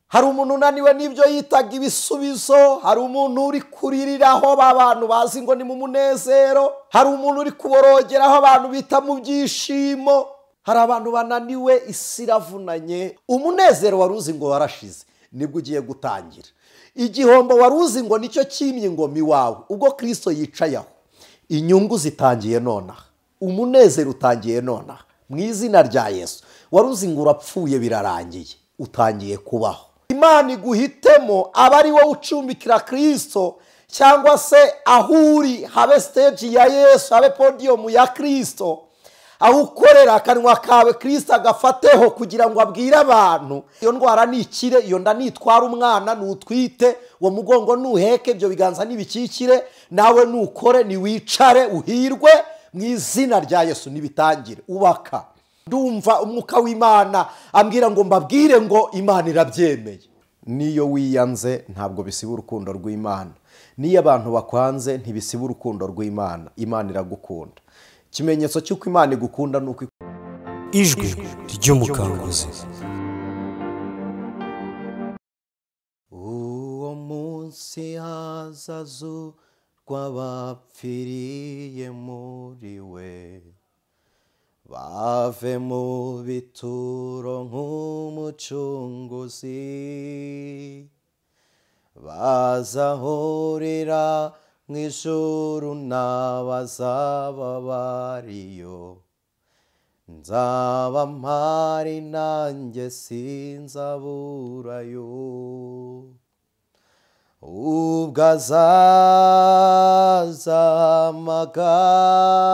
Hari umuntu unaniwe n'ibyo yitaga ibisubizo, hari umuntu uri kuririraho abantu bazi ngo ni mu munezero, hari umuntu uri kuborogeraho abantu bita mu byishimo, hari abantu bananiwe, isi iravunanye. Umunezero wari uzi ngo warashize nibwo ugiye gutangira. Igihombo wari uzi ngo nicyo kimye ingoma iwawe, ubwo Kristo yicaye aho, inyungu zitangiye nonaha, umunezero utangiye nonaha mu izina rya Yesu. Wari uzi ngo urapfuye birarangiye, utangiye kubaho. Imana iguhitemo aba ari wowe ucumbikira Kristo, cyangwa se aho uri habe stage ya Yesu, habe podium ya Kristo, aho ukorera akanwa kawe Kristo agafateho kugira ngo abwire abantu iyo ndwara nikire, iyo nda nitwara umwana nutwite, uwo mugongo nuheke, ibyo biganza nibikikire, nawe nukore, niwicare uhirwe mu izina rya Yesu. Nibitangire ubaka. Ndumva umwuka w'Imana ambwira ngo mbabwire ngo Imana irabyemeye. Niyo wiyanze ntabwo bisiba urukundo rw'Imana, niyo abantu bakwanze ntibisiba urukundo rw'Imana. Imana iragukunda. Ikimenyetso cy'uko Imana igukunda nuko Ijwi ry'umukanguzi. Uwo munsi hazazurwa abapfiriye muri we, bave mu bituro nk'umucunguzi, bazahurira mu ijuru n'abazaba bariyo, nzaba mpari nanjye sinzaburayo. Ubwo azaza amagara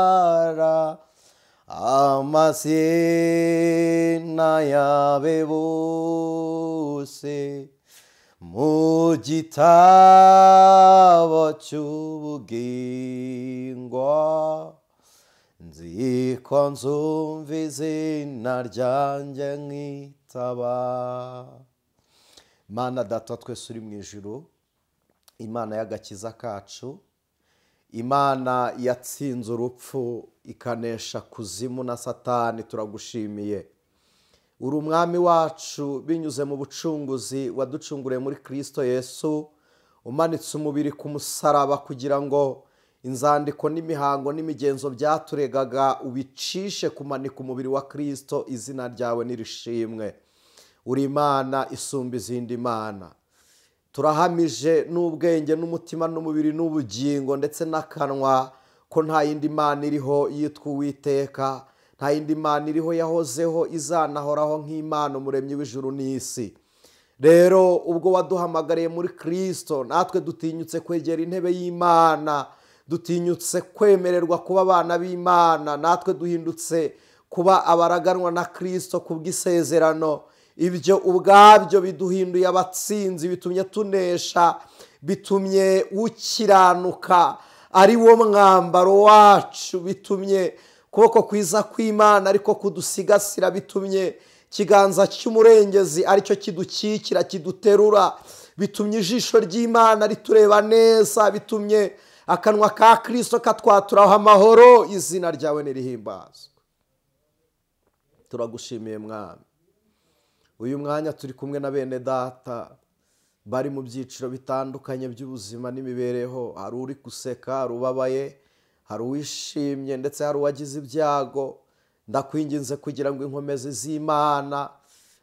amazina yabe bose mu gitabo cy'ubugingo, nzi ko nzumva izina ryanjye nkitaba. Mana Data twese uri mu ijuru, Imana y'agakiza kacu, Imana yatsinze urupfu ikanesha kuzimu na Satani, turagushimiye. Uri umwami wacu binyuze mu bucunguzi waducunguriye muri Kristo Yesu, umanitse umubiri ku musaraba kugira ngo inzandiko n'imihango n'imigenzo byaturegaga ubicishe kumanika umubiri wa Kristo. Izina ryawe nirishimwe. Uri Imana isumba izindi mana. Turahamije n'ubwenge n'umutima n'umubiri n'ubugingo ndetse n'akanwa ko nta yindi Mana iriho yitwa Uwiteka, nta yindi Mana iriho yahozeho izanahoraho nk'Imana umuremyi w'ijuru n'isi. Rero ubwo waduhamagariye muri Kristo, natwe dutinyutse kwegera intebe y'Imana, dutinyutse kwemererwa kuba abana b'Imana, natwe duhindutse kuba abaraganwa na Kristo kubw'isezerano. Ibyo ubwabyo biduhinduye abatsinzi, bitumye tunesha, bitumye ukiranuka ari wo mwambaro wacu, bitumye ukuboko kwiza kw'Imana ariko kudusigasira, bitumye ikiganza cy'umurengezi aricyo kidukikira kiduterura, bitumye ijisho ry'Imana ritureba neza, bitumye akanwa ka Kristo katwaturaho amahoro. Izina ryawe nirihimbazwe. Turagushimiye Mwami. Uyu mwanya turi kumwe na bene data bari mu byiciro bitandukanye by'ubuzima n'imibereho. Hari uri guseka, hari ubabaye, hari uwishimye, ndetse hari uwagize ibyago. Ndakwinginze kugira ngo inkomezi z'Imana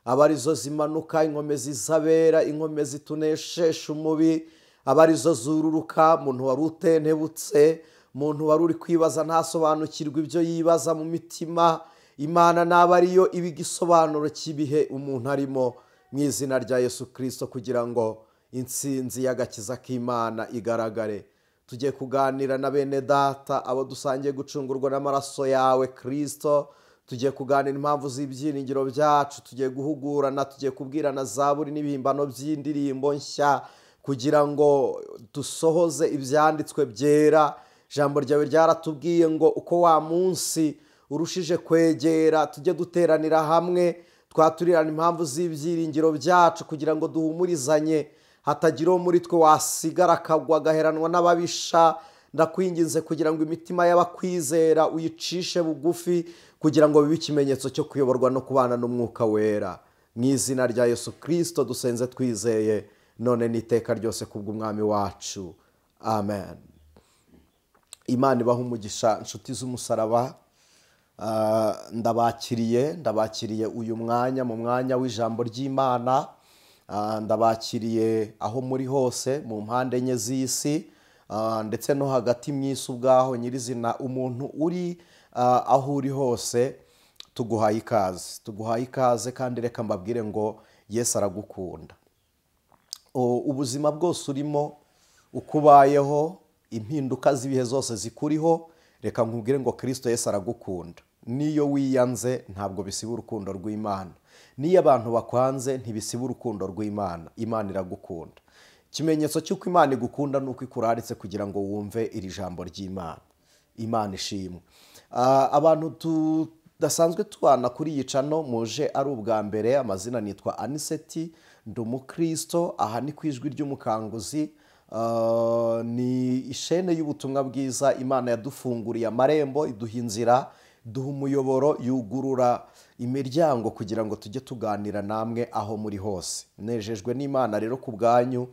abe arizo zimanuka, inkomezi z'abera, inkomezi tuneshesha umubi, abe arizo zururuka. Muntu wari utentebutse, muntu wari uri kwibaza ntasobanukirwe ibyo yibaza mu mitima, Imana naba ariyo iba igisobanuro cy'ibihe umuntu arimo, mu izina rya Yesu Kristo, kugira ngo intsinzi y'agakiza k'Imana igaragare. Tugiye kuganira na bene data abo dusangiye gucungurwa n'amaraso yawe Kristo. Tugiye kuganira impamvu z'ibyiringiro byacu, tugiye guhugurana, tugiye kubwirana zaburi n'ibihimbano by'indirimbo nshya kugira ngo dusohoze ibyanditswe byera. Ijambo ryawe ryaratubwiye ngo uko wa munsi urushije kwegera tujye duteranira hamwe, twaturirana impamvu z'ibyiringiro byacu kugira ngo duhumurizanye, hatagira uwo muri twe wasigara akagwa agaheranwa n'ababisha. Ndakwinginze kugira ngo imitima y'abakwizera uyicishe bugufi, kugira ngo bibe ikimenyetso cyo kuyoborwa no kubana n'umwuka wera. Mu izina rya Yesu Kirisito dusenze twizeye, none n'iteka ryose kubw'umwami wacu, amen. Imana ibaha umugisha inshuti z'umusaraba. Ndabakiriye uyu mwanya mu mwanya w'ijambo ry'Imana. Ndabakiriye aho muri hose mu mpande enye z'isi, ndetse no hagati mu isi ubwaho nyirizina. Umuntu uri aho uri hose tuguhaye ikaze, tuguhaye ikaze. Kandi reka mbabwire ngo Yesu aragukunda. Ubuzima bwose urimo, uko ubayeho, impinduka z'ibihe zose zikuriho, reka nkubwire ngo Kristo Yesu aragukunda. Niyo wiyanze ntabwo bisiba urukundo rw'Imana, niyo abantu bakwanze ntibisiba urukundo rw'Imana. Imana iragukunda. Ikimenyetso cy'uko Imana igukunda ni uko ikuraritse kugira ngo wumve iri jambo ry'Imana. Imana ishimwe. Abantu tudasanzwe tubana kuri iyi cano, muje ari ubwa mbere, amazina nitwa Aniseti, ndi umukristo. Aha ni ku Ijwi ry'Umukanguzi, ni ishene y'ubutumwa bwiza. Imana yadufunguriye amarembo, iduha inzira, duha umuyoboro, yugurura imiryango kugira ngo tujye tuganira namwe aho muri hose. Nejejwe n'Imana rero ku bwanyu,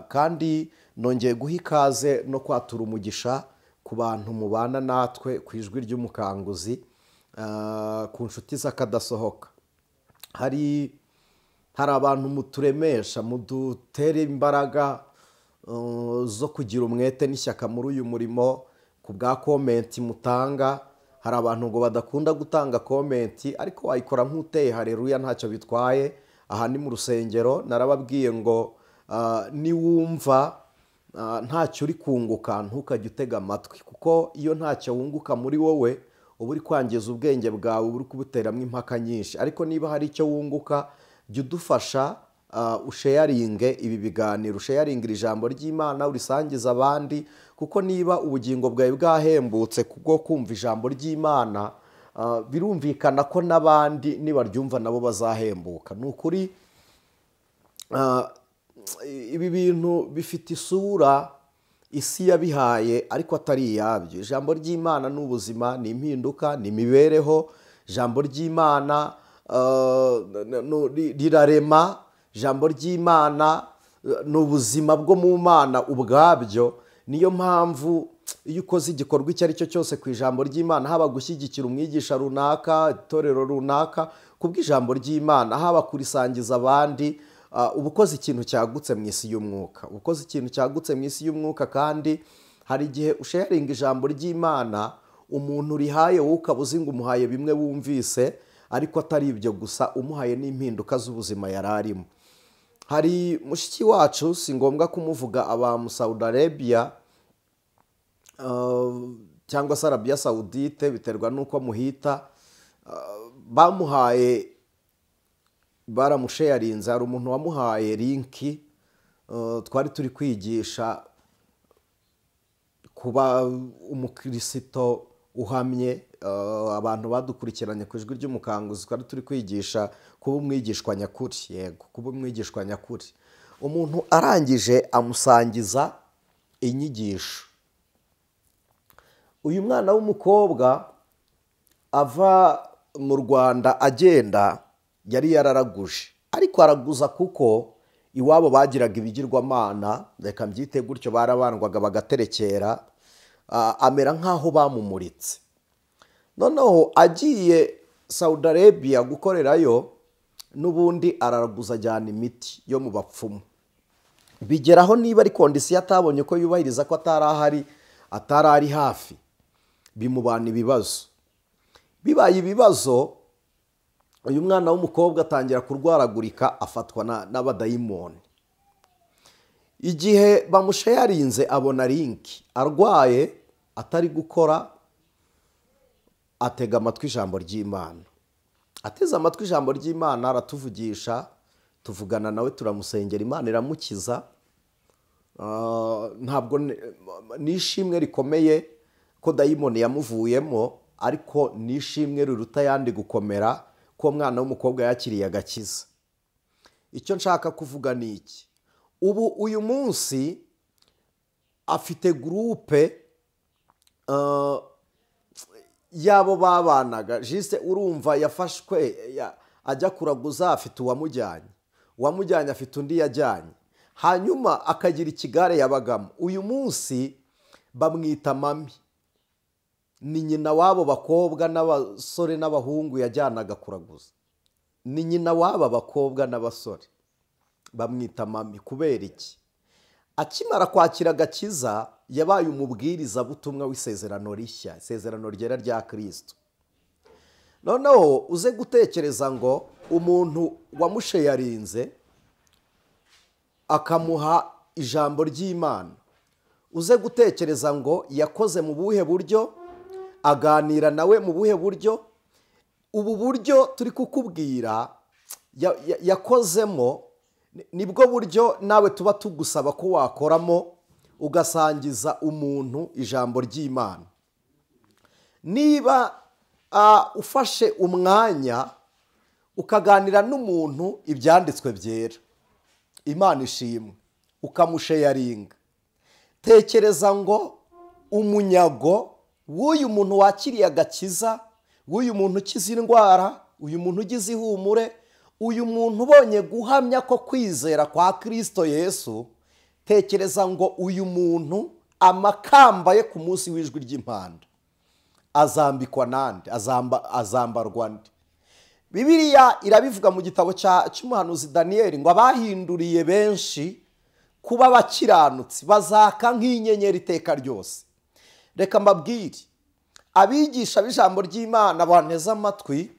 kandi nongeye guha ikaze no kwatura umugisha ku bantu mubana natwe ku Ijwi ry'Umukanguzi, ku nshuti z'akadasohoka. Hari abantu muturemesha, mudutera imbaraga zo kugira umwete n'ishyaka muri uyu murimo ku bwa komenti mutanga. Hari abantu ngo badakunda gutanga komenti, ariko wayikora nk'uteye hareruya, ntacyo bitwaye. Aha ni mu rusengero, narababwiye ngo niwumva ntacyo uri kunguka ntukajye utega amatwi, kuko iyo ntacyo wunguka muri wowe uba uri kwangiza ubwenge bwawe, uba uri kubuteramo impaka nyinshi. Ariko niba hari icyo wunguka, jya udufasha usheyaringe ibi biganiro, usheyaringe ijambo ry'Imana, urisangiza abandi, kuko niba ubugingo bwawe bwahembutse kubwo kumva ijambo ry'Imana, birumvikana ko n'abandi nibaryumva nabo bazahembuka. Ni ukuri ibi bintu bifite isura isi yabihaye, ariko atari iyabyo. Ijambo ry'Imana ni ubuzima, ni impinduka, ni imibereho. Ijambo ry'Imana rirarema. Ijambo ry'Imana ni ubuzima bwo mu Mana ubwabyo. Niyo mpamvu iyo ukoze igikorwa icyo ari cyo cyose ku ijambo ry'Imana, haba gushyigikira umwigisha runaka, itorero runaka kubw'ijambo ry'Imana, haba kurisangiza abandi, uba ukoze ikintu cyagutse mu isi y'umwuka. Ukoze ikintu cyagutse mu isi y'umwuka. Kandi hari igihe usharinga ijambo ry'Imana, umuntu urihaye wowe ukaba uzi ngo umuhaye bimwe wumvise, ariko atari ibyo gusa, umuhaye n'impinduka z'ubuzima yari arimo. Hari mushiki wacu, si ngombwa kumuvuga, aba mu Saudi Arabia cyangwa se Arabia Saudite, biterwa n'uko muhita. Bamuhaye, baramusheyarinze, hari umuntu wamuhaye linki. Twari turi kwigisha kuba umukristo uhamye. Abantu badukurikiranye ku Ijwi ry'Umukanguzi, twari turi kwigisha kuba umwigishwa nyakuri. Yego, kuba umwigishwa nyakuri. Umuntu arangije amusangiza inyigisho. Uyu mwana w'umukobwa ava mu Rwanda agenda, yari yararaguje, ariko araguza kuko iwabo bagiraga ibigirwamana, reka mbyite gutyo, barabandwaga bagaterekera, amera nk'aho bamumuritse. Noneho agiye Saudi Arabia gukorerayo, n'ubundi araraguza, ajyana imiti yo mu bapfumu. Bigeraho niba ari kondisiyo atabonye ko yubahiriza, ko atari ahari, atari ari hafi, bimubana ibibazo. Bibaye ibibazo, uyu mwana w'umukobwa atangira kurwaragurika, afatwa n'abadayimoni. Igihe bamusheyarinze abona linki, arwaye atari gukora, atega amatwi ijambo ry'Imana. Ateze amatwi ijambo ry'Imana, aratuvugisha, tuvugana nawe, turamusengera, Imana iramukiza. Ntabwo nishimwe rikomeye ko dayimoni yamuvuyemo, ariko nishimwe riruta yandi gukomera ko mwana w'umukobwa yakiriye agakiza. Icyo nshaka kuvuga ni iki: ubu uyu munsi afite groupe yabo babanaga. Jise urumva yafashwe Ajya kuraguza afite uwamujyanye, uwamujyanye afite undi yajyanye, hanyuma akagira ikigare yabagamo. Uyu munsi bamwita mami, ni nyina w'abo bakobwa n'abasore n'abahungu yajyanaga kuraguza. Ni nyina w'aba bakobwa n'abasore, bamwita mami. Kubera iki? Akimara kwakira agakiza yabaye umubwirizabutumwa w'isezerano rishya, isezerano ryera rya Kristo. Noneho uze gutekereza ngo umuntu wamusheyarinze akamuha ijambo ry'Imana, uze gutekereza ngo yakoze mu buhe buryo, aganira nawe mu buhe buryo. Ubu buryo turi kukubwira yakozemo nibwo buryo nawe tuba tugusaba ko wakoramo, ugasangiza umuntu ijambo ry'Imana. Niba ufashe umwanya ukaganira n'umuntu ibyanditswe byera, Imana ishimwe, ukamusheyaringa, tekereza ngo umunyago w'uyu muntu wakiriye agakiza, w'uyu muntu ukize indwara, uyu muntu ugize ihumure, uyu muntu ubonye guhamya ko kwizera kwa Kristo Yesu, tekereza ngo uyu muntu amakamba ye ku munsi w'ijwi ry'impanda azambikwa nande, azambarwa nde? Bibiliya irabivuga mu gitabo cy'umuhanuzi Daniyeli ngo abahinduriye benshi kuba abakiranutsi bazaka nk'inyenyeri iteka ryose. Reka mbabwire, abigisha b'ijambo ry'Imana banteze amatwi,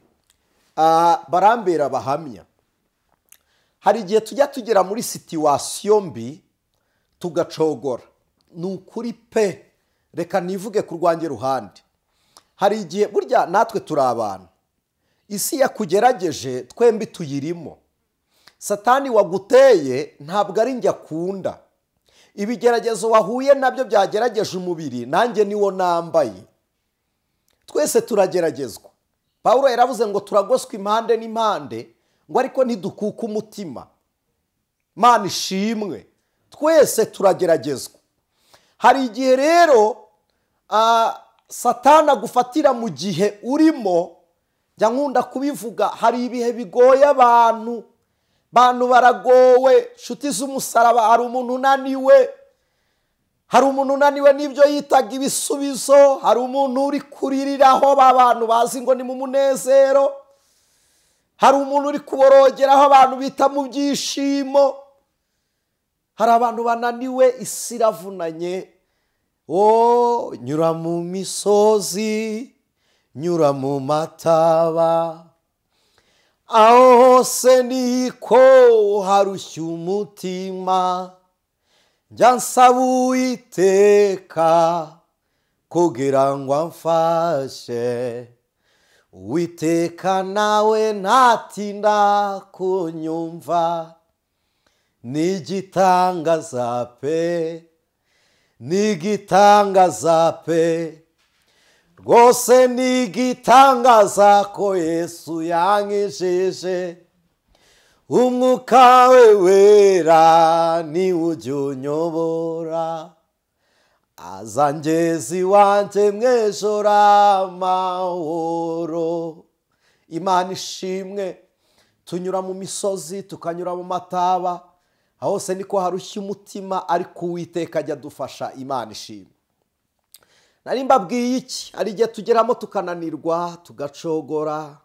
barambera bahamya. Hari igihe tujya tugera muri situwasiyo mbi tugacogora. Ni ukuri pe, reka nivuge ku rwanjye ruhande. Hari igihe burya natwe turi abantu, isi yakugerageje twembi tuyirimo. Satani waguteye ntabwo ari njye akunda. Ibigeragezo wahuye nabyo byagerageje umubiri, nanjye niwo nambaye. Twese turageragezwa. Pawulo yaravuze ngo turagoswa impande n'impande, ngo ariko ntidukuka umutima. Mana ishimwe, twese turageragezwa. Hari igihe rero Satani agufatira mu gihe urimo. Njya nkunda kubivuga, hari ibihe bigoye abantu, bantu baragowe, nshuti z'umusaraba. Hari umuntu unaniwe, hari umuntu unaniwe n'ibyo yitaga ibisubizo, hari umuntu uri kuririraho abantu bazi ngo ni mu munezero, hari umuntu uri kuborogeraho abantu bita mu byishimo. Hari abantu bananiwe, isi iravunanye. O nyura mu misozi, nyura mu mataba, aho hose niko harushya umutima, njya nsaba Uwiteka kugira ngo amfashe. Uwiteka nawe ntatinda kunyumva, ni igitangaza pe, ni igitangaza pe, rwose ni igitangaza ko Yesu yankijije. Umwuka we wera niwe ujya unyobora, azangeza iwanjye mw'ijoro amahoro. Imana ishimwe, tunyura mu misozi, tukanyura mu mataba, hose niko harushya umutima, ariko Uwiteka ajya adufasha. Imana ishimwe. Nari mbabwiye iki? Hari igihe tugeramo tukananirwa, tugacogora,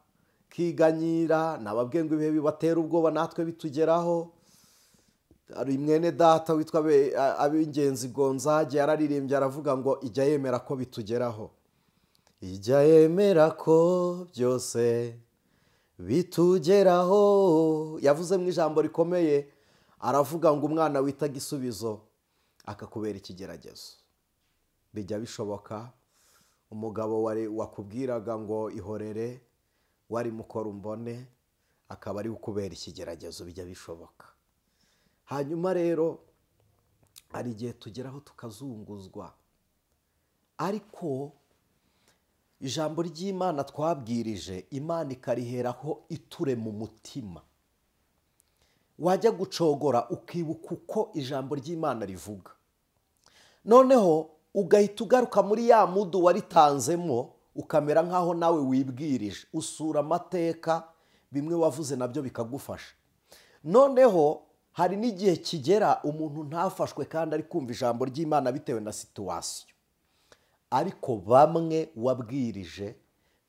kiganyira. Nababwiye ngo ibihe bibatera ubwoba natwe bitugeraho. Hari mwene data witwa Ab'ingenzi Gonzage yararirimbye aravuga ngo ijya yemera ko bitugeraho, ijya yemera ko byose bitugeraho. Yavuze mu ijambo rikomeye aravuga ngo umwana wita igisubizo akakubera ikigeragezo. Bijya bishoboka umugabo wakubwiraga ngo ihorere wari mukora umbone akaba ari ukubera ikigeragezo, bijya bishoboka. Hanyuma rero hari igihe tugeraho tukazunguzwa, ariko ijambo ry'Imana twabwirije Imana ikariheraho iture mu mutima. Wajya gucogora ukibuka uko ijambo ry'Imana rivuga, noneho ugahita ugaruka muri ya mudu waritanzemo, ukamera nkaho nawe wibwirije, usura amateka Bimwe wavuze nabyo bikagufasha. Noneho hari n'igihe kigera umuntu ntafashwe kandi ari kumva ijambo ry'Imana bitewe na situation, ariko bamwe wabwirije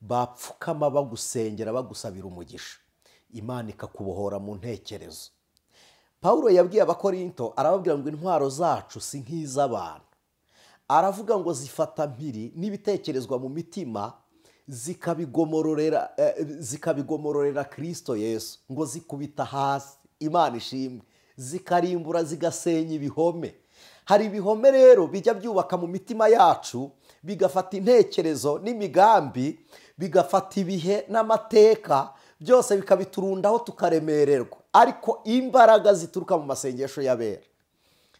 bapfukama bagusengera bagusabira umugisha, Imana ikakubohora mu ntekerezo. Paulo yabwiye Abakorinto arababwira ngo intwaro zacu si nk'iz'abantu, aravuga ngo zifata mpiri n'ibitekerezwa mu mitima zikabigomororera Kristo Yesu, ngo zikubita hasi. Imana ishimwe, zikarimbura zigasenya ibihome. Hari ibihome rero bijya byubaka mu mitima yacu, bigafata intekerezo n'imigambi, bigafata ibihe n'amateka, byose bikabiturundaho tukaremererwa. Ariko imbaraga zituruka mu masengesho y'abera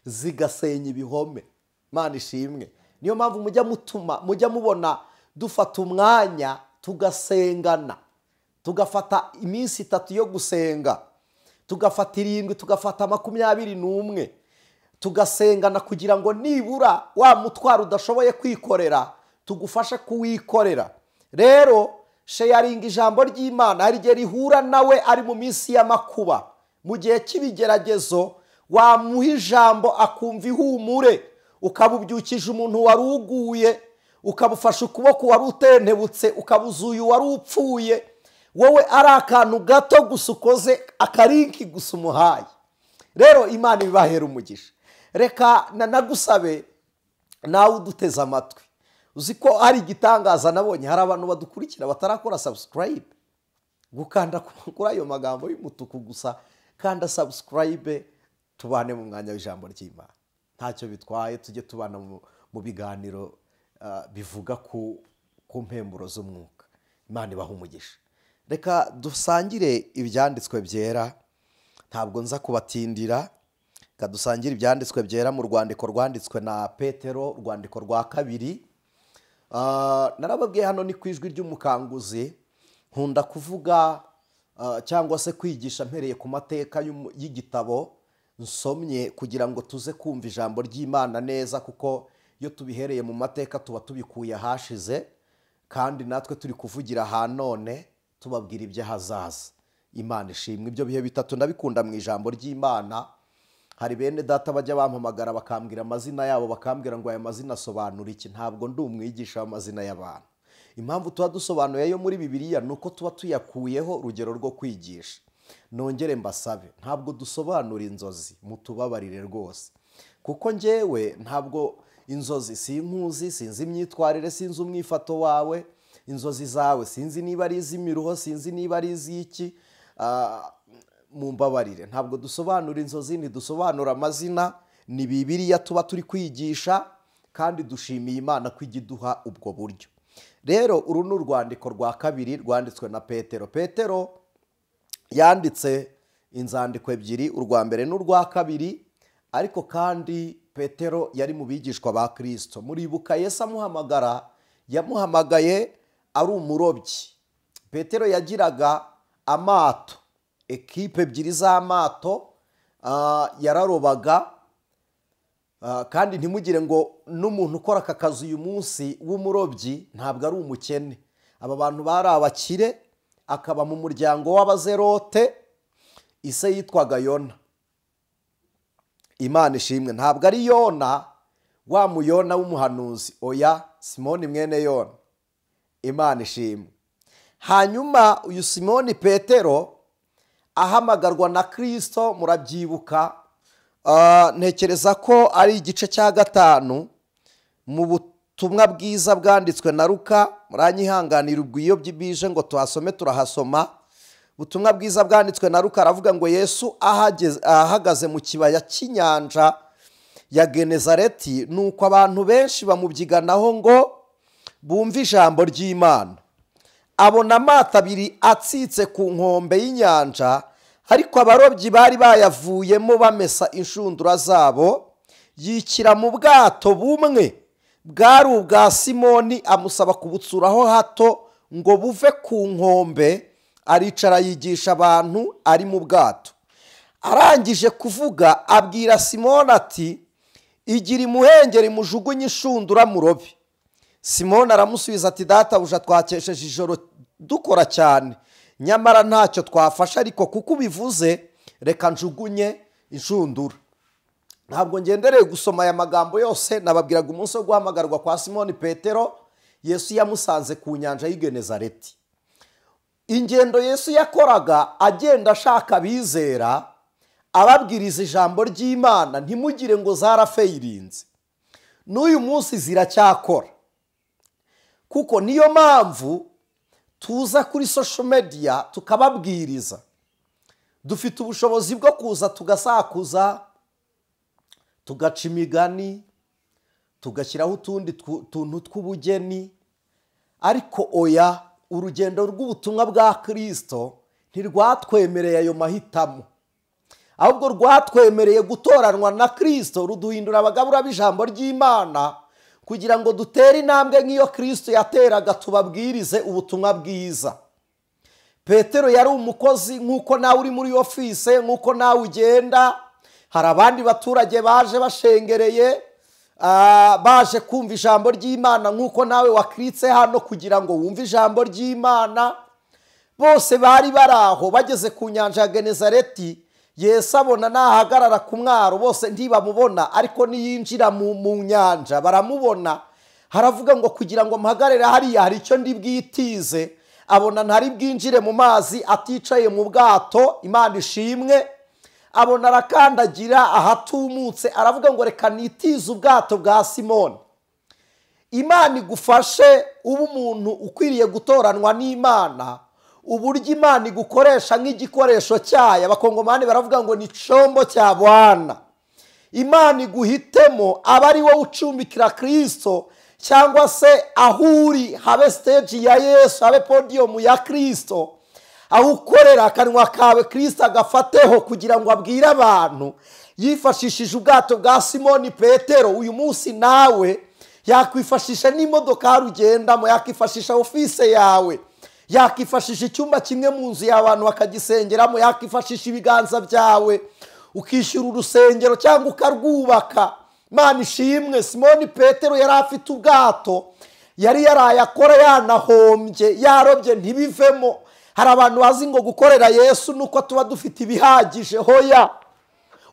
zigasenya ibihome. Imana ishimwe. Niyo mpamvu mujya mutuma, mujya mubona dufata umwanya tugasengana, tugafata iminsi 3 yo gusenga, tugafata 7, tugafata 21, tugasengana kugira ngo nibura wa mutwaro udashoboye kwikorera tugufashe kuwikorera. Rero sharinga ijambo ry'Imana hari igihe rihura nawe ari mu minsi y'amakuba, mu gihe cy'ibigeragezo, wamuha ijambo akumva ihumure, ukabubyukije umuntu wari uguye, ukabufasha ukuboko wari utentebutse, ukabuzuye wari upfuye. Wowe ari akantu gato gusa ukoze, akarinki gusa umuhaye. Rero Imana ibahera umugisha. Reka nanagusabe nawe uduteze amatwi, uzi ko hari igitangaza nabonye, hari abantu badukurikira batarakora subscribe. Gukanda kuri ayo magambo y'umutuku gusa, kanda subscribe, tubane mu mwanya w'ijambo ry'Imana. Ntacyo bitwaye, tujye tubana mu biganiro bivuga ku mpemburo z'umwuka. Imana ibahe umugisha. Reka dusangire ibyanditswe byera, ntabwo nza kubatindira. Reka dusangire ibyanditswe byera mu rwandiko rwanditswe na Petero, urwandiko rwa 2. Narababwiye hano ni ku ijwi ry'umukanguzi, nkunda kuvuga cyangwa se kwigisha mpereye ku mateka y'igitabo nsomye kugira ngo tuze kumva ijambo ry'Imana neza, kuko iyo tubihereye mu mateka tuba tubikuye ahashize, kandi natwe turi kuvugira ahanone tubabwira iby'ahazaza. Imana ishimwe. Ibyo bihe bitatu ndabikunda mu ijambo ry'Imana. Hari bene data bajya bampamagara bakambwira amazina yabo, bakambwira ngo aya mazina asobanura iki. Ntabwo ndi umwigisha w'amazina y'abantu. Impamvu tuba dusobanuye yo muri Bibiliya nuko tuba tuyakuyeho urugero rwo kwigisha. Nongere mbasabe, ntabwo dusobanura inzozi, mutubabarire rwose, kuko njyewe ntabwo inzozi sinkuzi, sinzi imyitwarire, sinzi umwifato wawe, inzozi zawe sinzi niba ari iz'imiruho, sinzi niba ari iz'iki. Mumbabarire, ntabwo dusobanura inzozi, ntidusobanura amazina, ni Bibiliya tuba turi kwigisha, kandi dushimiye Imana ko ijya iduha ubwo buryo. Rero uru ni urwandiko rwa 2 rwanditswe na Petero. Petero yanditse inzandiko 2, urwa mbere n'urwa 2, ariko kandi Petero yari mu bigishwa ba Kristo. Muribuka Yesu amuhamagara, yamuhamagaye ari umurobyi. Petero yagiraga amato, ekipe 2 z'amato, yararobaga. Kandi ntimugire ngo n'umuntu ukora aka kazi uyu munsi w'umurobyi ntabwo ari umukene. Aba bantu bari abakire, akaba mu muryango w'abazerote, ise yitwaga Yona. Imana ishimwe, ntabwo ari Yona wa muyona w'umuhanuzi, oya, Simoni mwene Yona. Imana ishimwe. Hanyuma uyu Simoni Petero ahamagarwa na Kristo, murabyibuka, ntekereza ko ari igice cya 5 mu butumwa bwiza bwanditswe na Luka. Muranyihanganira ubwo iyo bije ngo tuhasome turahasoma. Ubutumwa bwiza bwanditswe na Luka aravuga ngo Yesu ahagaze mu kibaya cy'inyanja ya Genezareti, nuko abantu benshi bamubyiganaho ngo bumve ijambo ry'Imana. Abona amato 2 atsitse ku nkombe y'inyanja, ariko abarobyi bari bayavuyemo bamesa inshundura zabo. Yikira mu bwato bumwe bwari ubwa Simoni, amusaba kubutsuraho hato ngo buve ku nkombe. Aricara yigisha abantu ari mu bwato. Arangije kuvuga abwira Simoni ati igira imuhengeri mujugunye inshundura murobe. Simoni aramusubiza ati databuja, twakesheje ijoro dukora cyane, Nyamara ntacyo twafasha, ariko kuko ubivuze reka njugunye inshundura. Ntabwo ngendereye gusoma aya magambo yose. Nababwiraga umunsi wo guhamagarwa kwa Simoni Petero, Yesu yamusanze ku nyanja y'i Genezareti. Ingendo Yesu yakoraga agenda ashaka abizera, ababwiriza ijambo ry'Imana, ntimugire ngo zarafeyirinze. N'uyu munsi ziracyakora, kuko niyo mpamvu tuza kuri social media tukababwiriza. Dufite ubushobozi bwo kuza tugasakuza, tugaca imigani, tugashyiraho utundi tuntu tw'ubugeni, ariko oya, urugendo rw'ubutumwa bwa Kristo ntirwatwemereye ayo mahitamo, ahubwo rwatwemereye gutoranwa na Kristo, ruduhindura abagabura b'ijambo ry'Imana kugira ngo dutere intambwe nk'iyo Kristo yateraga, tubabwirize ubutumwa bwiza. Petero yari umukozi nk'uko nawe uri muri ofise, nk'uko nawe ugenda. Hari abandi baturage baje bashengereye, baje kumva ijambo ry'Imana nk'uko nawe wakiritse hano kugira ngo wumve ijambo ry'Imana. Bose bari bari aho. Bageze ku nyanja ya Genezareti, Yesu abona nahagarara ku mwaro bose ntibamubona, ariko niyinjira mu nyanja baramubona. Haravuga ngo kugira ngo mpagarare hariya hari icyo ndi bwitize. Abona ntari bwinjire mu mazi aticaye mu bwato, Imana ishimwe. Abona arakandagira ahatumutse, aravuga ngo reka nitize ubwato bwa Simoni. Imana igufashe uba umuntu ukwiriye gutoranwa n'Imana, uburyo Imana igukoresha nk'igikoresho cyayo. Abakongomani baravuga ngo ni chombo cya Bwana. Imana iguhitemo aba ari wowe ucumbikira Kristo, cyangwa se aho uri habe stage ya Yesu, habe podium ya Kristo, aho ukorera akanwa kawe Kristo agafateho kugira ngo abwire abantu. Yifashishije ubwato bwa Simoni Petero. Uyu munsi nawe yakwifashisha n'imodoka ugendamo, yakwifashisha ofise yawe, yakifashisha icyumba kimwe mu nzu y'abantu bakagisengeramo, yakifashisha ibiganza byawe ukishyura urusengero cyangwa ukarwubaka. Imana ishimwe. Simoni Petero yari afite ubwato, yari yarayakora, yanahombye, yarobye ntibivemo. Hari abantu bazi ngo gukorera Yesu nuko tuba dufite ibihagije. Hoya,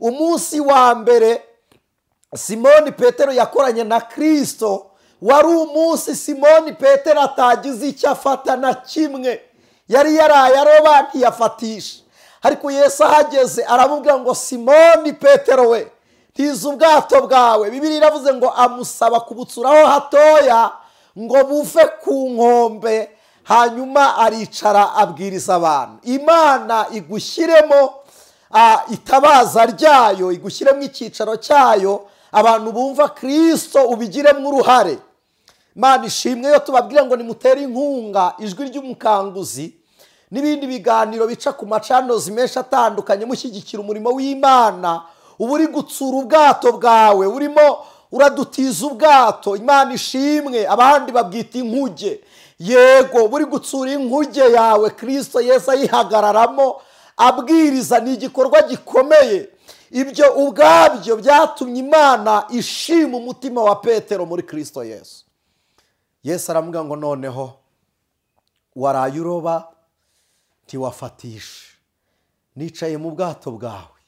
umunsi wa mbere Simoni Petero yakoranye na Kristo wari umunsi Simoni Petero atagize icyo afata na kimwe. Yari yaraye aroba ntiyafatisha, ariko Yesu ahageze aramubwira ngo Simoni Petero we, ntiza ubwato bwawe. Bibiliya iravuze ngo amusaba kubutsuraho hatoya ngo buve ku nkombe, hanyuma aricara abwiriza abantu. Imana igushyiremo itabaza ryayo, igushyiremo icyicaro cyayo, abantu bumva Kristo ubigiremo uruhare. Imana ishimwe. Yo tubabwira ngo nimutere inkunga ijwi ry'umukanguzi n'ibindi biganiro bica ku macanozi menshi atandukanye, mushyigikira umurimo w'Imana. Uba uri gutsura ubwato bwawe, urimo uradutiza ubwato. Imana ishimwe. Abandi babwita inkuge. Yego, buri gutsura inkuge yawe, Kristo Yesu ayihagararamo abwiriza. Ni igikorwa gikomeye. Ibyo ubwabyo byatumye Imana ishima umutima wa Petero muri Kristo Yesu. Yesu aramubwira ngo noneho waraye uroba ntiwafatisha, nicaye mu bwato bwawe,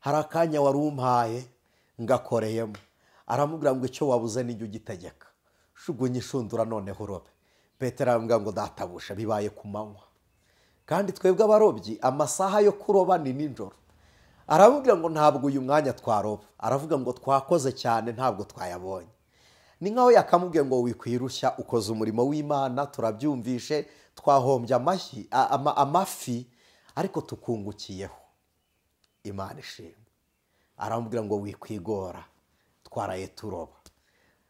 hari akanya wari umpaye ngakoreyemo. Aramubwira ngo icyo wabuze nijye ugitegeka, shugunya inshundura noneho urobe. Petero aramubwira ngo databusha, bibaye ku manywa, kandi twebwe abarobyi amasaha yo kuroba ni nijoro. Aramubwira ngo ntabwo uyu mwanya twaroba. Aravuga ngo twakoze cyane ntabwo twayabonye. Ni nkaho yakamubwiye ngo wikwirushya, ukoze umurimo w'Imana, turabyumvishe, twahombye amafi ariko tukungukiyeho. Imana ishimwe. Aramubwira ngo wikwigora, twaraye turoba.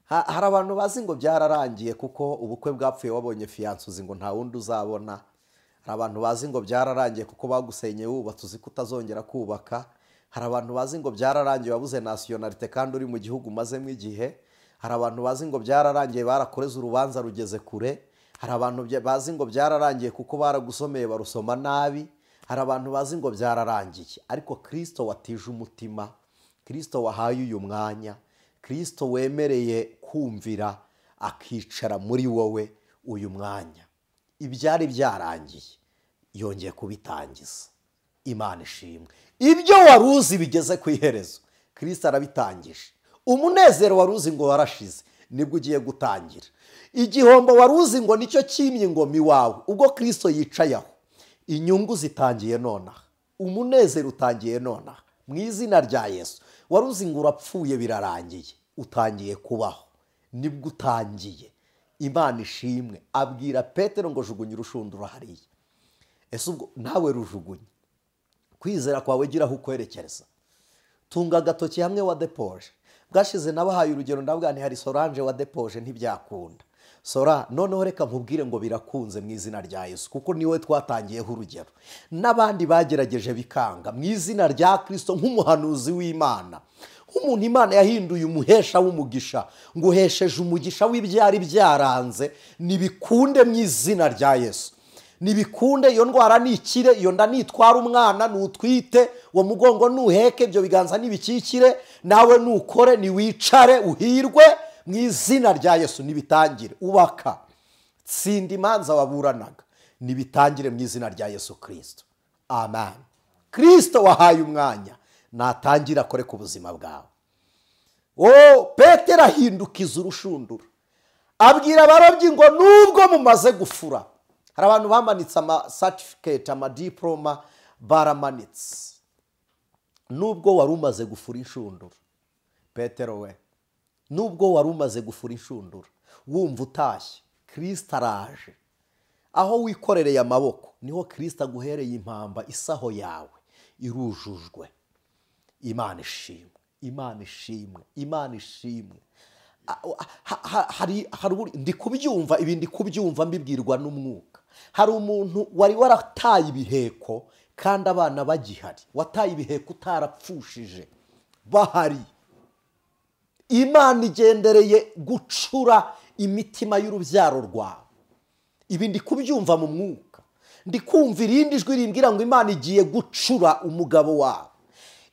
Hari abantu bazi ngo byararangiye kuko ubukwe bwapfuye wabonye fiyanse uzi ngo nta wundi uzabona. Hari abantu bazi ngo byararangiye kuko bagusenye wubatse uzi ko utazongera kubaka. Hari abantu bazi ngo byararangiye wabuze nasiyonalite kandi uri mu gihugu umazemo igihe. Hari abantu bazi ngo byararangiye barakoreze urubanza rugeze kure. Hari abantu bazi ngo byararangiye kuko baragusomeye barusoma nabi. Hari abantu bazi ngo byararangiye, ariko Kristo watije umutima, Kristo wahaye uyu mwanya, Kristo wemereye kumvira akicara muri wowe uyu mwanya, ibyari byarangiye Yongeye kubitangiza. Imana ishimwe. Ibyo waruzi bigeze ku iherezo, Kristo arabitangije. Umunezero waruzi ngo warashize, nibwo ugiye gutangira. Igihombo waruzi ngo nicyo kimye ingoma iwawe, ubwo Kristo yicaye aho, inyungu zitangiye nonaha, umunezero utangiye nonaha mu izina rya Yesu. Waruzi ngo urapfuye birarangiye, utangiye kubaho, nibwo utangiye. Imana ishimwe. Abwira Petero ngo jugunya urushundura hariya. Ese ubwo nawe rujugunye? Kwizera kwawe gira aho ukwerekereza. Tunga agatoki hamwe wa depoje. Bwashize nabahaye urugero, ndavuga nti hari Solange wa depoje ntibyakunda. Sora, noneho reka nkubwire ngo birakunze mu izina rya Yesu, kuko niwe twatangiyeho urugero. N'abandi bagerageje bikanga, mu izina rya Kristo, nk'umuhanuzi w'Imana, nk'umuntu Imana yahinduye umuhesha w'umugisha, nguhesheje umugisha w'ibyari byaranze, nibikunde mu izina rya Yesu. Nibikunde, iyo ndwara nikire, iyo nda nitwara umwana nutwite, uwo mugongo nuheke, ibyo biganza nibikikire, nawe nukore, niwicare uhirwe mu izina rya Yesu. Nibitangire. Ubaka, tsinda imanza waburanaga, nibitangire mu izina rya Yesu Kristo. Amen. Kristo wahaye umwanya, natangira akore ku buzima bwawe. Oh, Petero ahindukiza urushundura, abwira abarobyi ngo nubwo mumaze gufura. Hari abantu bamanitse ama certificate, ama diploma baramanitse. Nubwo wari umaze gufura inshundura, Petero we, nubwo wari umaze gufura inshundura, wumva utashye, Kristo araje. Aho wikorereye amaboko niho Kristo aguhereye impamba, isaho yawe irujujwe. Imana ishimwe, Imana ishimwe, Imana ishimwe. Hari ndi kubyumva ibi, ndi kubyumva mbibwirwa n'umwuka. Hari umuntu wari warataye ibiheko kandi abana bagihari, wataye ibiheko utarapfushije bahari. Imana igendereye gucura imitima y'urubyaro rwawe. Ibi ndi kubyumva mu mwuka, ndi kumva irindi jwi rimbwira ngo Imana igiye gucura umugabo wawe.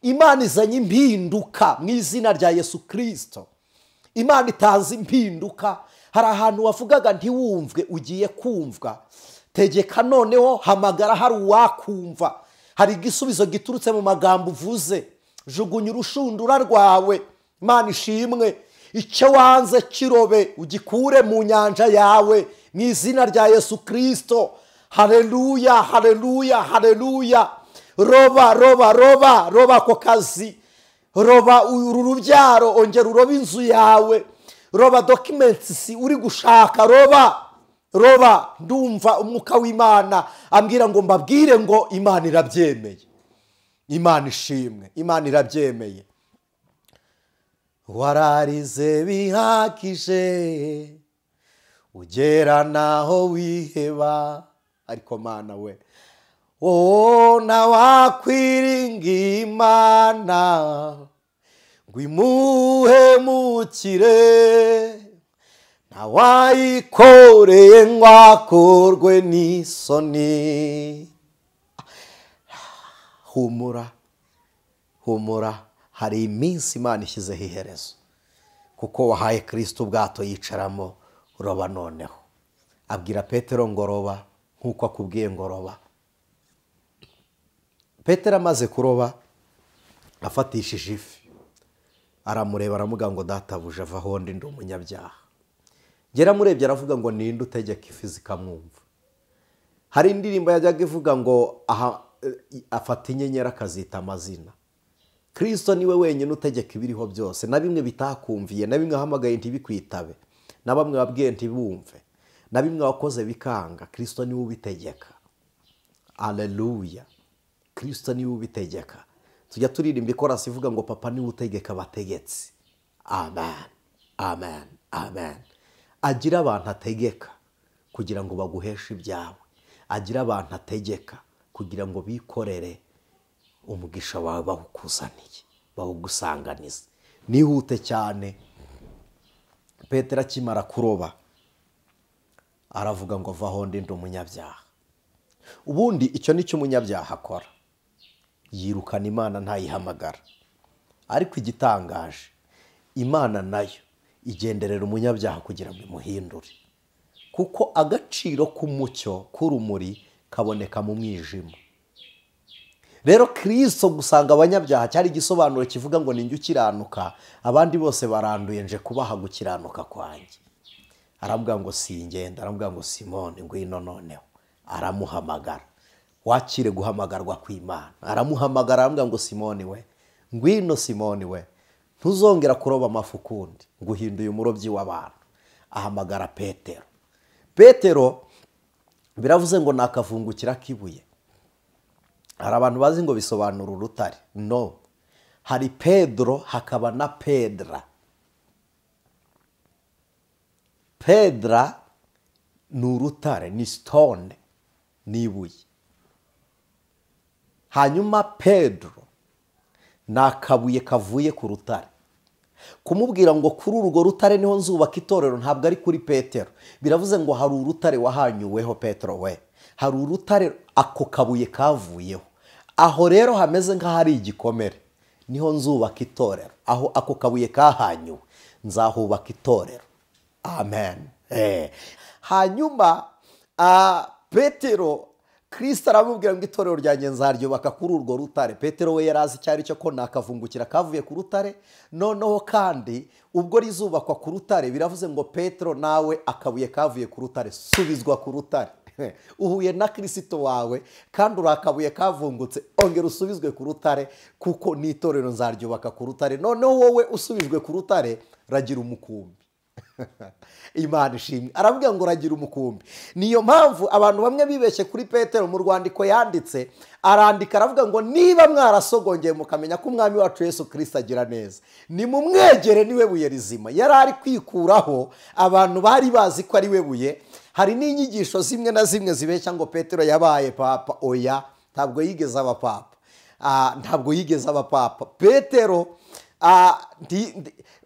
Imana izanye impinduka mu izina rya Yesu Kristo. Imana itanze impinduka. Hari ahantu wavugaga ntiwumvwe, ugiye kumvwa. Tegeka noneho, hamagara hari uwakumva. Hari igisubizo giturutse mu magambo uvuze. Jugunya urushundura rwawe. Imana ishimwe. Icyo wanze kirobe ugikure mu nyanja yawe mu izina rya Yesu Kristo. Haleluya, haleluya, haleluya. Roba, roba, roba, roba ako kazi. Roba uru rubyaro, ongera urobe inzu yawe. Roba documents uri gushaka, roba, roba. Ndumva umwuka w'Imana ambwira ngo mbabwire ngo Imana irabyemeye. Imana ishimwe, Imana irabyemeye. Wararize bihagije, ugera naho wiheba. Ariko Mana we, oh, nawakwiringa Imana ngo imuhemukire, ntawayikoreye ngo akorwe n'isoni. Humura, humura, hari iminsi Imana ishyizeho iherezo, kuko wahaye Kristo ubwato yicaramo. Roba noneho. Abwira Petero ngo roba nk'uko akubwiye ngo roba. Petero amaze kuroba afatishije ifi, aramureba aramuga ngo databuja ava aho ndi, ndi umunyabyaha. Ngera murebye aravuga ngo ninde utegeka ifi zikamwumva. Hari indirimbo yajyaga ivuga ngo aha, afata inyenyeri akazita amazina. Kristo niwe wenyine utegeka ibiriho byose, na bimwe bitakumviye, na bimwe ahamagaye ntibikwitabe, na bamwe babwiye ntibumve, na bimwe wakoze bikanga, Kristo niwe ubitegeka. Haleluya. Kristo niwe ubitegeka. Tujya turirimba ikorasi ivuga ngo papa niwe utegeka abategetsi. Amen, amen, amen. Agira abantu ategeka kugira ngo baguheshe ibyawe. Agira abantu ategeka kugira ngo bikorere umugisha wawe bawukuzaniye, bawugusanganize. Nihute cyane. Petero akimara kuroba aravuga ngo vaho ndi, ndi umunyabyaha. Ubundi icyo nicyo umunyabyaha akora, yirukana Imana ntayihamagara. Ariko igitangaje, Imana nayo igenderera umunyabyaha kugira ngo imuhindure, kuko agaciro k'umucyo k'urumuri Kaboneka mu mwijima. Rero Kristo gusanga abanyabyaha cyari igisobanuro kivuga ngo ninjye ukiranuka, abandi bose baranduye, nje kubaha gukiranuka kwanjye. Arambwira ngo singenda, arambwira ngo Simoni ngwino noneho. Aramuhamagara. Wakire guhamagarwa kw'Imana. Aramuhamagara arambwira ngo Simoni we, ngwino Simoni we, ntuzongera kuroba amafi ukundi, nguhinduye umurobyi w'abantu. Ahamagara Petero. Petero biravuze ngo nakavungukira kibuye. Hari abantu bazi ngo bisobanura urutare. No, hari Pedro hakaba na Pedra. Pedra ni urutare, ni stone, ni ibuye. Hanyuma Pedro ni akabuye kavuye ku rutare. Kumubwira ngo kuri urwo rutare niho nzubaka itorero ntabwo ari kuri Petero. Biravuze ngo hari urutare wahanyuweho Petero we. Hari urutare ako kabuye kavuyeho. Aho rero hameze nk'ahari igikomere, niho nzubaka itorero. Aho ako kabuye kahanyuwe nzahubaka itorero. Amen. Hanyuma Petero, Kristo aramubwira ngo itorero ryanjye nzaryubaka kuri urwo rutare. Petero we yarazi cyari cyo ko nakavungukira kavuye ku rutare. Noneho kandi ubwo rizubakwa ku rutare, biravuze ngo Petero nawe akabuye kavuye ku rutare, subizwa ku rutare. Uhuye na Kristo wawe kandi urakabuye kavungutse, ongera usubizwe ku rutare, kuko n'itorero nzaryubaka ku rutare. Noneho wowe usubijwe ku rutare, ragira umukumbi. Imana ishimwe. Aravuga ngo ragira umukumbi. Niyo mpamvu abantu bamwe bibeshye kuri Petero mu rwandiko yanditse, arandika aravuga ngo niba mwarasogongeye mukamenya ko umwami wacu Yesu Kristo agira neza, nimumwegere niwe buye rizima. Yari ari kwikuraho abantu bari bazi ko ari we buye. Hari n'inyigisho zimwe na zimwe zibeshya ngo Petero yabaye papa. Oya, ntabwo yigeze aba papa. Ntabwo yigeze aba papa. Petero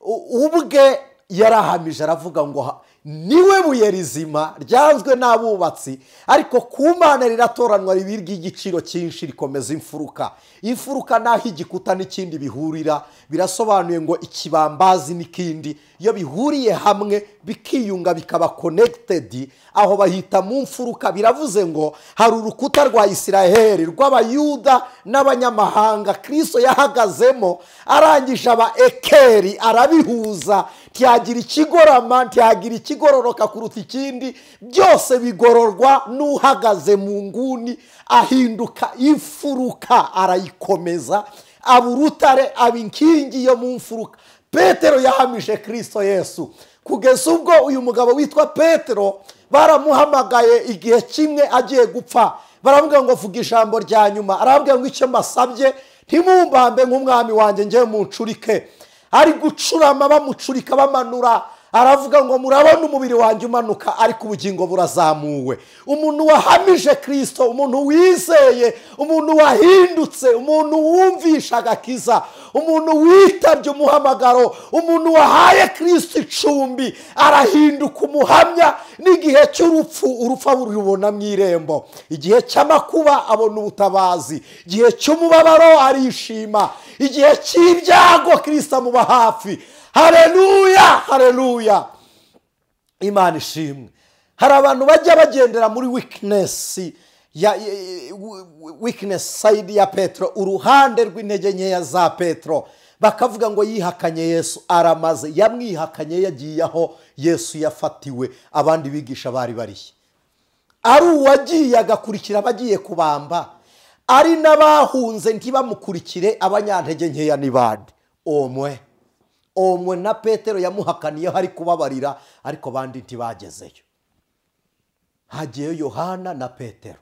ubwe yarahamije aravuga ngo niwe buye rizima ryanzwe n'abubatsi, ariko ku Mana riratoranwa ribirwa igiciro cyinshi, rikomeza imfuruka. Imfuruka naho igikuta n'ikindi bihurira, birasobanuye ngo ikibambazi n'ikindi iyo bihuriye hamwe bikiyunga bikaba connected, aho bahita mu mfuruka. Biravuze ngo hari urukuta rwa Isiraheli rw'Abayuda n'abanyamahanga Kristo yahagazemo, arangije aba ekeri arabihuza, ntiyagira ikigorama, ntiyagira ikigororoka kuruta ikindi, byose bigororwa n'uhagaze mu nguni, ahinduka imfuruka, arayikomeza, aba urutare, aba inkingi yo mu mfuruka. Petero yahamije Kristo Yesu kugeza ubwo uyu mugabo witwa Petero baramuhamagaye igihe kimwe agiye gupfa, baramubwira ngo vuga ijambo rya nyuma. Arababwira ngo icyo mbasabye, ntimumbambe nk'umwami wanjye, ngiye muncurike. Ari gucurama bamucurika bamanura, aravuga ngo murabona umubiri wanjye umanuka, ariko ubugingo burazamuwe. Umuntu wahamije Kristo, umuntu wizeye, umuntu wahindutse, umuntu wumvisha agakiza, umuntu witabye umuhamagaro, umuntu wahaye Kristo icumbi, arahinduka umuhamya. N'igihe cy'urupfu, urupfu arubona mu irembo. Igihe cy'amakuba abona ubutabazi, igihe cy'umubabaro arishima, igihe cy'ibyago Kristo amuba hafi. Haleluya, haleluya. Imana ishimwe. Hari abantu bajya bagendera muri weakness ya weakness side ya Petro, uruhande rw'intege nkeya za Petro, bakavuga ngo yihakanye Yesu aramaze. Yamwihakanye yagiye aho Yesu yafatiwe, abandi bigisha bari bariye. Ari uwagiye agakurikira abagiye kubamba, ari n'abahunze ntibamukurikire, abanyantege nkeya ni bande? Omwe na Petero yamuhakaniye hari kubabarira, ariko bandi ntibagezeyo. Hagiyeyo Yohana na Petero.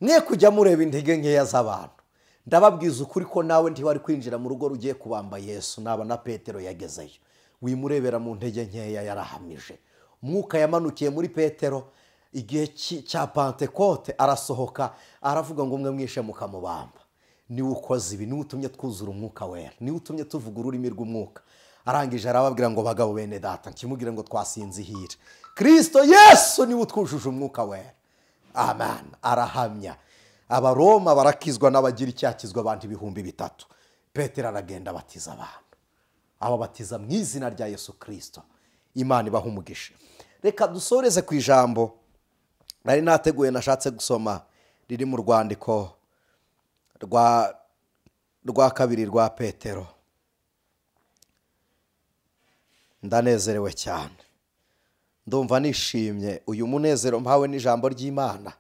Mwe kujya mureba intege nkeya z'abantu. Ndababwiza ukuri ko nawe ntiwari kwinjira mu rugo rugiye kubamba Yesu naba na Petero yagezeyo. Wimurebera mu ntege nkeya, yarahamije. Umwuka yamanukiye muri Petero igihe cya Pentekote, arasohoka aravuga ngo mwe mwishe mukamubamba. Niwe ukoze ibi, niwe utumye twuzura umwuka wera, niwe utumye tuvuga ururimi rw'umwuka. Arangije arababwira ngo bagabo bene data, nkimubwire ngo twasinzihira. Kristo Yesu niwe utwujuje umwuka wera. Amen. Arahamya. Abaroma barakizwa n'abagira icyakizwa abantu 3000. Petero aragenda abatiza abantu, ababatiza mu izina rya Yesu Kristo. Imana ibaha umugisha. Reka dusoreze ku ijambo Nari nateguye nashatse gusoma riri mu rwandiko rwa kabiri rwa Petero. Ndanezerewe cyane, ndumva nishimye. Uyu munezero mpawe n'ijambo ry'Imana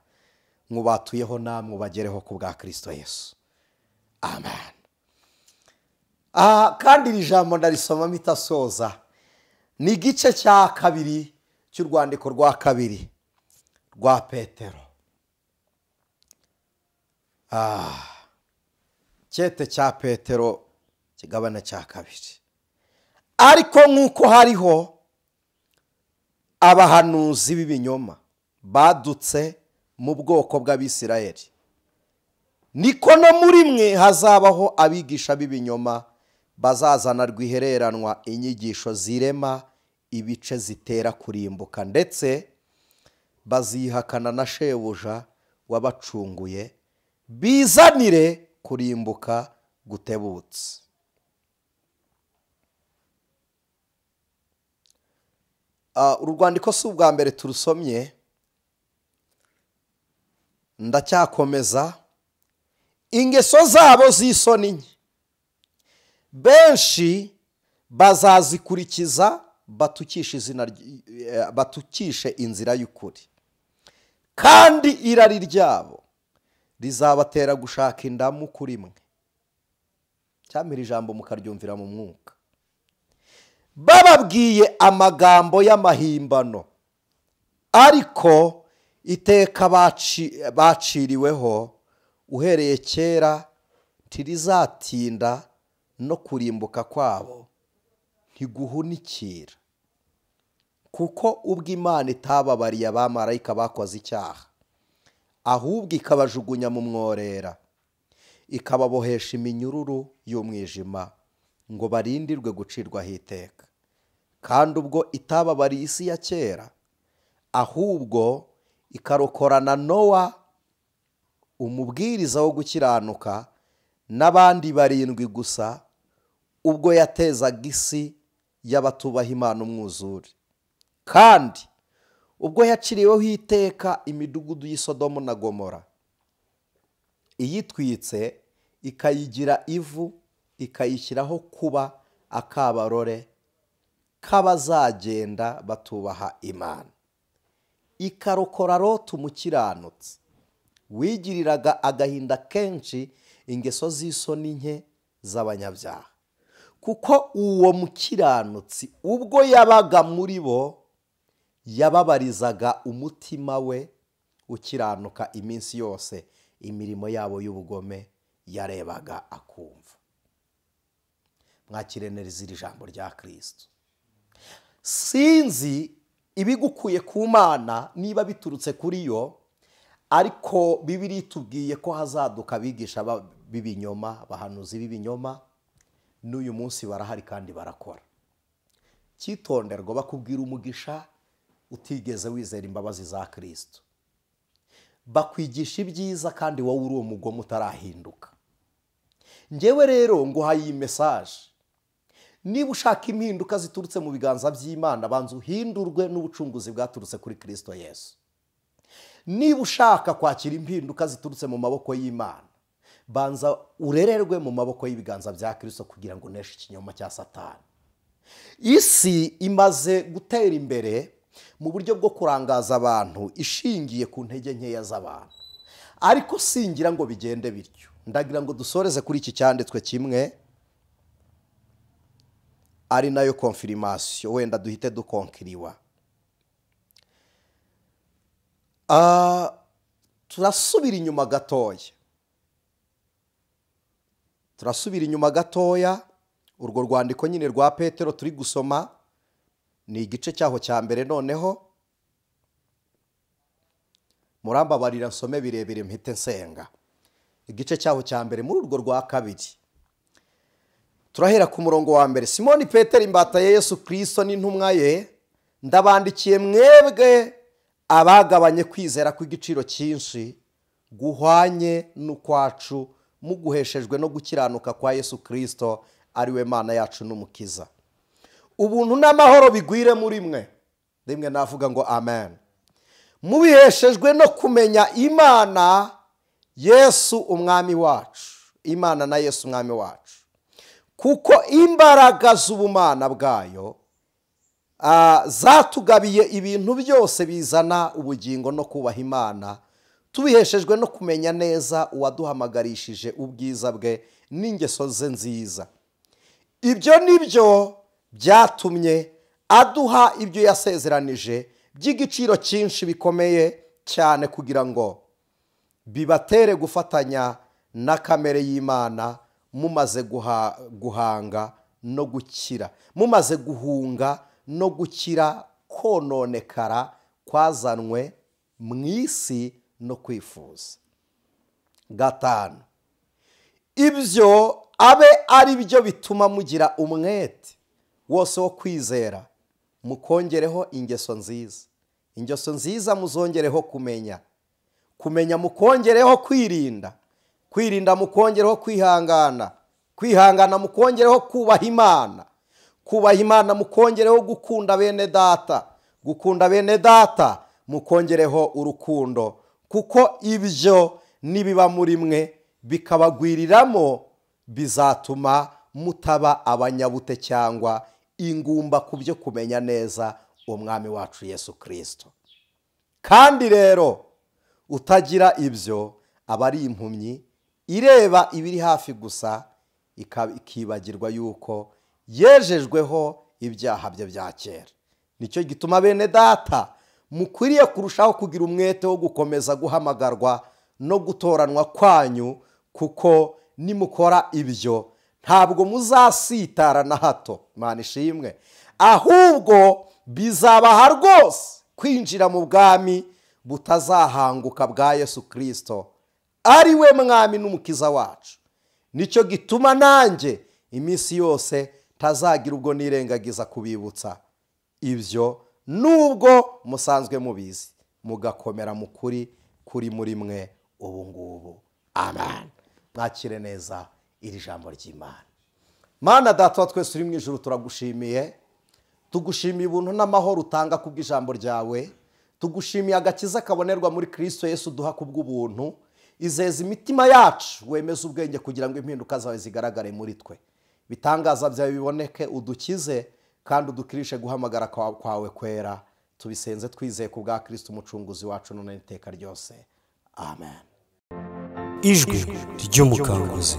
nkubatuyeho namwe ubagereho ku bwa Kristo Yesu. Amen. Kandi iri jambo ndarisoma mpita soza. Ni igice cya kabiri cy'urwandiko rwa kabiri rwa Petero. Cyete cya Petero, kigabane cya kabiri. Ariko nk'uko hariho abahanuzi b'ibinyoma badutse mu bwoko bw'Abisirayeli, niko no muri mwe hazabaho abigisha b'ibinyoma bazazana rwihereranwa inyigisho zirema ibice zitera kurimbuka, ndetse bazihakana na shebuja wabacunguye, bizanire kurimbuka gutebutse. Uru rwandiko si ubwa mbere turusomye, ndacyakomeza. Ingeso zabo z'isoni nke benshi bazazikurikiza, batukishe izina batukishe inzira y'ukuri, kandi irari ryabo rizabatera gushaka indamu kuri mwe. Cyamira ijambo mukaryumvira mu mwuka. Bababwiye amagambo y'amahimbano, ariko iteka baciriweho uhereye kera ntirizatinda, no kurimbuka kwabo ntiguhunikira. Kuko ubwo Imana itababariye abamarayika bakoze icyaha, ahubwo ikabajugunya mu mworera, ikababohesha iminyururu y'umwijima ngo barindirwe gucirwaho iteka, kandi ubwo itababariye isi ya kera, ahubwo ikarokorana Nowa umubwiriza wo gukiranuka n'abandi barindwi gusa, ubwo yatezaga isi y'abatubaha Imana umwuzure, kandi ubwo yaciriweho iteka imidugudu y'i Sodomu na Gomora, iyitwitse ikayigira ivu, ikayishyiraho kuba akabarore k'abazagenda batubaha Imana, ikarokora Loti umukiranutsi wigiriraga agahinda kenshi ingeso z'isoni nke z'abanyabyaha. Kuko uwo mukiranutsi ubwo yabaga muri bo yababarizaga umutima we ukiranuka iminsi yose imirimo yabo y'ubugome yarebaga akumva. Mwakire neza iri jambo rya Kristo. Sinzi ibigukuye ku Mana niba biturutse kuri yo, ariko Bibiliya itubwiye ko hazaduka abigisha b'ibinyoma, abahanuzi b'ibinyoma. N'uyu munsi barahari kandi barakora. Cyitonderwa, bakubwira umugisha utigeze wizera imbabazi za Kristo, bakwigisha ibyiza kandi wowe uri umugome utarahinduka. Ngewe rero nguhaye iyi message: niba ushaka impinduka ziturutse mu biganza by'Imana, banza uhindurwe n'ubucunguzi bwaturutse kuri Kristo Yesu. Niba ushaka kwakira impinduka ziturutse mu maboko y'Imana, banza urererwe mu maboko y'ibiganza bya Kristo kugira ngo uneshe ikinyoma cya Satani. Isi imaze gutera imbere mu buryo bwo kurangaza abantu ishingiye ku ntege nkeya z'abantu, ariko singira ngo bigende bityo. Ndagira ngo dusoreze kuri iki cyanditswe kimwe, ari nayo confirmation, wenda duhite dukonkiriwa. Turasubira inyuma gatoya, turasubira inyuma gatoya. Urwo rwandiko nyine rwa Petero turi gusoma ni igice cyaho cya mbere. Noneho murambabarira nsome birebire mpite nsenga. Igice cyaho cya mbere muri urwo rwa kabiri, turahera ku murongo wa mbere. Simoni Petero, imbata ya Yesu Kristo n'intumwa ye, ndabandikiye mwebwe abagabanye kwizera kw'igiciro cyinshi guhwanye n'ukwacu, muguheshejwe no gukiranuka kwa Yesu Kristo, ariwe Mana yacu n'Umukiza. Ubuntu n'amahoro bigwire muri mwe. Rimwe navuga ngo amen. Mubiheshejwe no kumenya Imana Yesu umwami wacu, Imana na Yesu umwami wacu, kuko imbaraga z'ubumana bwayo zatugabiye ibintu byose bizana ubugingo no kubaha Imana, tubiheshejwe no kumenya neza uwaduhamagarishije ubwiza bwe n'ingeso ze nziza. Ibyo nibyo byatumye aduha ibyo yasezeranije by'igiciro cyinshi bikomeye cyane, kugira ngo bibatere gufatanya na kamere y'Imana mumaze guhanga no gukira, mumaze guhunga no gukira kononekara kwazanwe mu isi no kwifuza. 5, ibyo abe ari byo bituma mugira umwete wose wo kwizera, mukongereho ingeso nziza, ingeso nziza muzongereho kumenya, kumenya mukongereho kwirinda, kwirinda mukongereho kwihangana, kwihangana mukongereho kubaha Imana, kubaha Imana mukongereho gukunda bene data, gukunda bene data mukongereho urukundo, kuko ibyo nibiba muri mwe bikabagwiriramo bizatuma mutaba abanyabute cyangwa ingumba ku byo kumenya neza umwami wacu Yesu Kristo. Kandi rero utagira ibyo aba ari impumyi ireba ibiri hafi gusa, ikibagirwa yuko yejejweho ibyaha bye bya kera. Nicyo gituma bene data mukwiriye kurushaho kugira umwete wo gukomeza guhamagarwa no gutoranwa kwanyu, kuko nimukora ibyo ntabwo muzasitara na hato. Imana ishimwe. Ahubwo bizabaha rwose kwinjira mu bwami butazahanguka bwa Yesu Kristo, ari we mwami n'umukiza wacu. Nicyo gituma nanjye iminsi yose ntazagira ubwo nirengagiza kubibutsa ibyo, nubwo musanzwe mubizi, mugakomera mu kuri kuri muri mwe ubu ngubu. Amen. Mwakire neza iri jambo ry'Imana. Mana Data wa twese uri mu ijuru, turagushimiye, tugushimiye ubuntu n'amahoro utanga kubw'ijambo ryawe, tugushimiye agakiza kabonerwa muri Kristo Yesu duha kubw'ubuntu. Izeza imitima yacu, wemeze ubwenge kugira ngo impinduka zawe zigaragare muri twe, bitangaza byawe biboneke, udukize kandi udukirishe guhamagara kwawe kwera. Tubisenze twizeye ku bwa Kristo umucunguzi wacu none n'iteka ryose. Amen. Ijwi ry'umukanguzi.